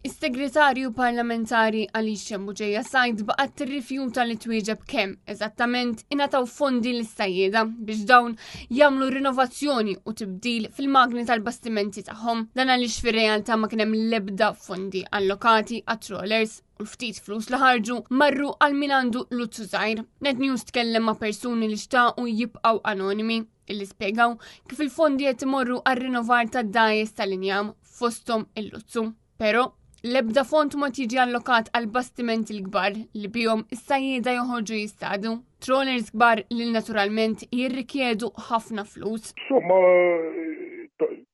Is-Segretarju Parlamentari Alicia Bugeja Said baqgħet tirrifjuta li twieġeb kemm eżattament ingħataw fondi lis-sajjieda biex dawn jagħmlu rinnovazzjoni u tibdil fil-magni tal-bastimenti tagħhom. Dan għaliex fir-realtà ma kien hemm l-ebda fondi allokati għat-trawlers u l-ftit flus li ħarġu marru għal min għandu luzzu żgħir. Net News tkellem ma' persuni li xtaqu jibqgħu anonimi illi spjegaw kif il-fondi qed imorru għar-rinnovar tad-dgħajjes tal-injam fosthom il-luzzu. Però l-ebda fond ma tiġi allokat għal bastimenti l-kbar li bihom is-sajjieda joħorġu jistadu. Trawlers kbar li naturalment jirrikjedu ħafna flus. Somma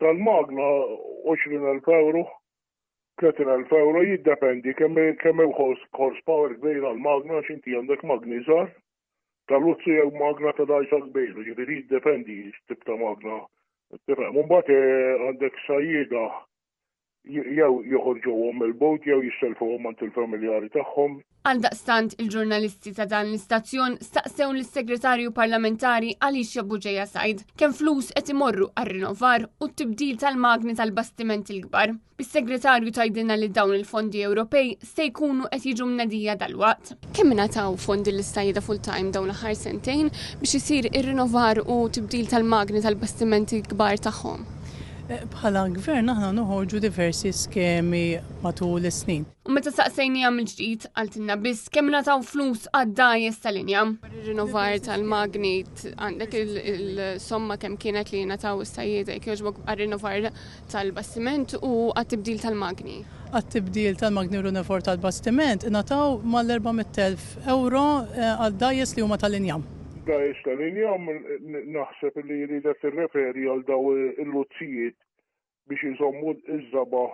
tal-magna 20,000 euro, 30,000 euro jiddependi kemm kemm hemm horsepower kbir għal-magna għax inti għandek magni żgħar ta' luzzu jew magna ta' dgħajsa kbir, ġifieri jiddependi x'tip ta' magna. Tifhem, imbagħad għandek sajjieda jew joħorġuhom mill-bot jew jisselfuhom għand il-familjari tagħhom. Għaldaqstant il-ġurnalisti ta' dan l-istazzjon staqsew lis-Segretarju Parlamentari Alicia Bugeja Said kemm flus qed imorru għar-rinnovar u t-tibdil tal-magni tal-bastimenti l-kbar. Bis-Segretarju tgħidilna li dawn il-fondi Ewropej se jkunu qed jiġu mnedija dalwaqt. Kemm ingħataw fondi lis-sajjieda full-time dawn l-aħħar sentejn biex isir ir-rinnovar u tibdil tal-magni tal-bastimenti kbar tagħhom? Bħala gvern aħna noħorġu diversi skemi matul is-snin. U meta saqsejniha mill-ġdid, qaltilna biss kemm ingħataw flus għad-dgħajjes tal-injam. Ir-rinnovar tal-magni għandek il-somma kemm kienet li ngħataw is-sajjieda jekk jogħġbok għar-rinnovar tal-bastiment u għat-tibdil tal-magni? Għat-tibdil tal-magni u rinnovar tal-bastiment ingħataw mal-400,000 euro għal dgħajjes li huma tal-injam. Dgħajjes tal-injam naħseb li ridet tirreferi għal daw il-luzzijiet biex iżommu ż-żaba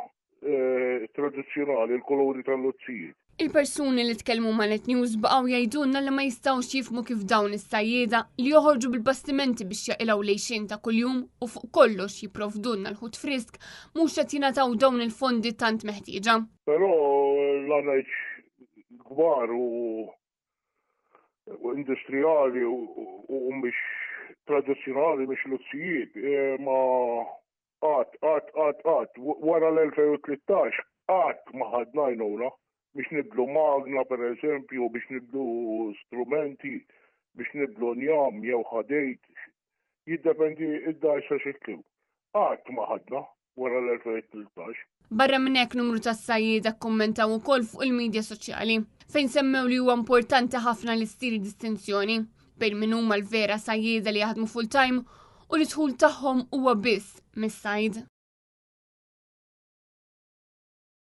tradizzjonali, il-kuluri tal-luzzijiet. Il-persuni li tkellmu ma' Net News baqgħu jgħidulna li ma jistgħux jifhmu kif dawn is-sajjieda li joħorġu bil-bastimenti biex jaqilgħu l-għixien ta' kuljum u fuq kollox jipprovdulna l-ħut frisk mhux qed jingħataw dawn il-fondi tant meħtieġa. Però l-għanajġ kbar u industrijali u mhix tradizzjonali mhix luzzijiet ma Qatt, qatt, qatt, qatt, wara l-2013 qatt ma ħadna għajnuna biex nibdlu magna pereżempju, biex nibdlu strumenti, biex nibdlu njam jew ħadid, jiddependi id-dgħajsa xi tkun. Qatt ma ħadna wara l-2013. Barra minn hekk numru ta' sajjieda kkummentaw ukoll fuq il-midja soċjali fejn semmew li huwa importanti ħafna li ssir distinzjoni bejn min huma l-vera sajjieda li jaħdmu full-time u li dħul tagħhom huwa biss mis-sajd.